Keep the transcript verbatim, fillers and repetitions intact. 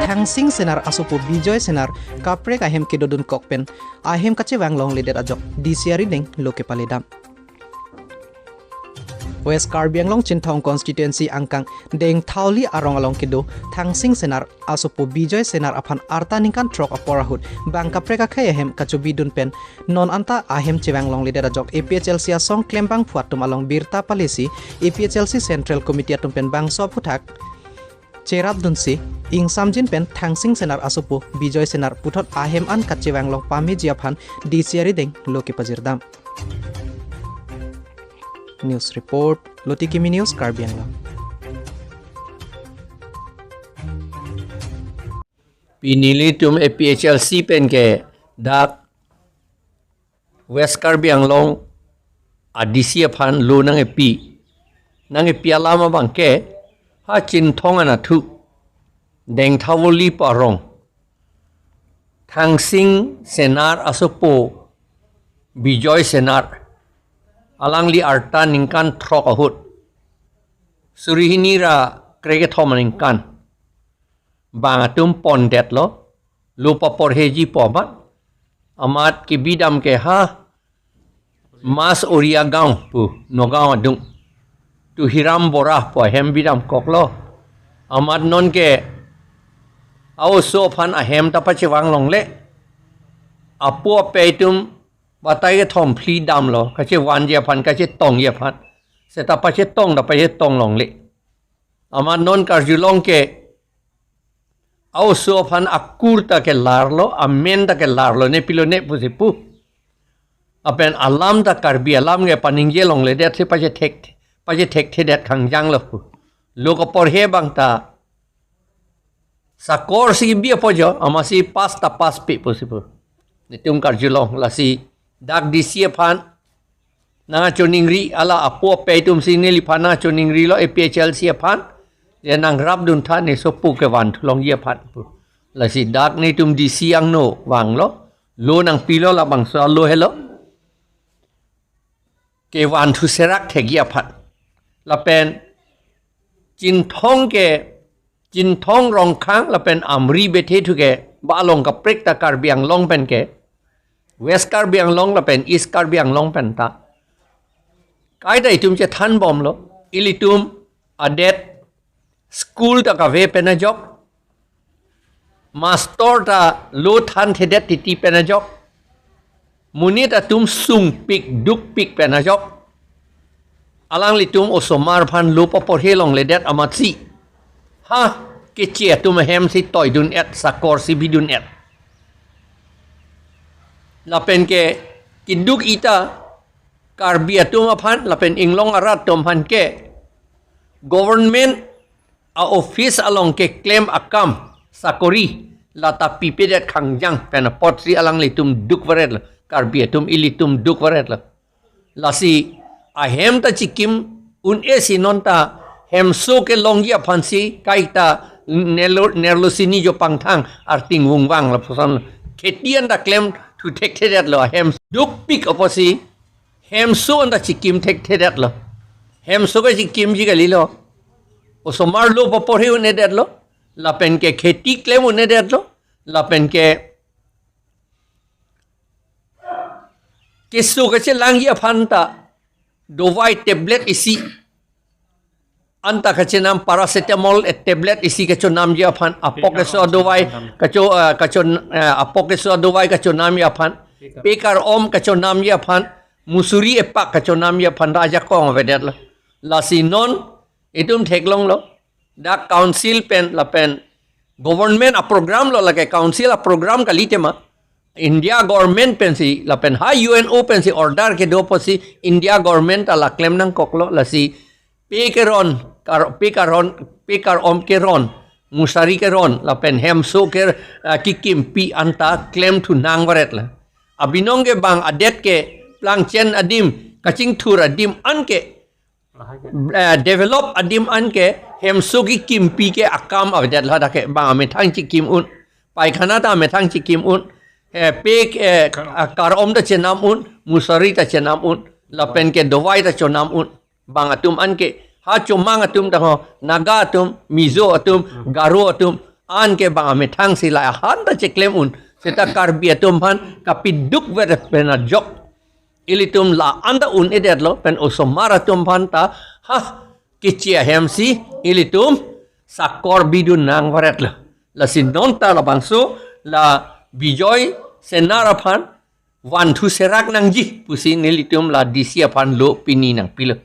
Thangsing Senar asopo Bijoy Senar kaprek ahem kedodun kok pen ahem kachevang longledet ajok D C arideng lo kepaledam. West Karbi Anglong Chinthong constituency angkang Dengthauli arong along kedo Thangsing Senar asopo Bijoy Senar aphan arta ningkan throk apor ahut bang kaprek akhei ahem kachobidun pen non anta ahem chevang longledet ajok A P H L C asong klembangphu atum along birta palesi A P H L C Central Committee atum pen bangso aphuthak cherapdunsi ingsamjin pen Thangsing Senar asopo Bijoy Senar puthot ahem an kachevang long pameji aphan D C arideng lo kepajirdam. News report, Loti Kimi News, Karbi Anglong. Pini ilitum A P H L C pen ke dak West Karbi Anglong a D C aphan lo nang-epi. Nang-epi alam abang ke ha Chinthong anatthu Dengthauli pu arong Thangsing Senar asopo Bijoy Senar alangli arta ningkan throk ahut suri hini ra krekethom aningkan bang atum pondetlo, lo paporheji pu amat, amat kebidam ke ha Mas Oria Gaon pu Nagaon adung Tuhiram Bora pu ahem bidam koklo. Amat non ke a-oso aphan ahem ta pachevang longle. Apo apei atum batai kethom phli damlo, kachevanji aphan, kachetongji aphan. Seta pachetong ta pachetong longle. Amat non karjulong ke a-oso aphan akur ta kelarlo, amen ta kelarlo, ne pilo ne pusi pu. Lapen alam ta Karbi alam ke paningje longledet si pachethek, pachethekthedet khangjanglo pu. Lo kaporhe abang ta sakor si bi apojo, amatsi pass ta passpi pusi pu. Netum karjulong, lasi dak D C aphan nangchoningri, ala apo apei atum si neliphan nangchoningrilo A P H L C aphan, je nangrapdun tha ne sopo kevan thulongji aphan pu. Lasi dak netum D C angno vanglo, lo nangpilo, labangso alo helo kevan thu serak thekji aphan. Lapen Chinthong ke, Chinthong Rongkhang lapen Amri bethe thu ke ba along kaprek ta Karbi Anglong pen ke, West Karbi Anglong lapen East Karbi Anglong pen ta kaita itum chethan bomlo, ilitum adet school ta kave pen ajok, mastor ta lo thanthedet titi pen ajok, monit atum sungpik dukpik pen ajok, alanglitum osomar aphan lo paporhe longledet amatsi ha keche atum ahem si toidun-et, sakor si bidun-et. Lapen ke keduk-i ta Karbi atum aphan lapen inglong arat atum aphan ke government a-office along keklem akam sakori lata pipedet khangjang pen apotsi alanglitum dukvaretlo, Karbi atum ilitum dukvaretlo. Lasi ahem ta chikim un-e si non ta hemso kelongji aphansi kaita nerlo, nerlo sini jo pangthang arting vungvang lapuson kheti anta klem thu thekthedetlo, ahem dukpik apotsi hemso anta chikim thekthedetlo. Hemso kachikimji kalilo. Osomar lo paporhe un-edetlo, lapen ke kheti klem un-edetlo, lapen ke keso kachelangji aphan ta dovai tablet isi anta kachenam, paracetamol a tablet isi kachonamji aphan, apok keso dovai kacho, ah, kachon, ah, apok keso dovai kachonamji aphan, pekar om kachonamji aphan, musuri epak kachonamji aphan ta ajakong avedetlo. Lasi non itum theklonglo, dak council pen lapen government a-program lo, lake council a-program kalitema, India government pensi lapen ha U N O pensi order kedo apotsi India government ta la klem nangkoklo. Lasi pe keron, kar, pe karon, pekar om keron, musari keron lapen hemso ke, ah, kikimpi anta klem thu nangvaretlo. Abinong ke bang adet ke plangchen adim, kachingthur adim anke, eh, develop adim anke hemso kikimpi ke akam avedetlo, dak ke bang amethang chikim un, paikhana ta amethang chikim un, eh, pe, eh, kar-, ah, kar om ta chenam un, musari ta chenam un, lapen ke dovai ta chonam un. Bang atum anke, ha chomang atum ta ho, Naga atum, Mizo atum, Garo atum, an ke bang amethang si la ahan ta cheklem un. Seta Karbi atum aphan kapiduk veret pen ajok ilitum la-an ta un-edetlo, pen osomar atum aphan ta ha kechi ahem si ilitum sakor bidun nang varetlo. Lasi non ta labangso la Bijoy Senar aphan vanthu serak nangji pusi nelitum la D C aphan lo pini nangpilo.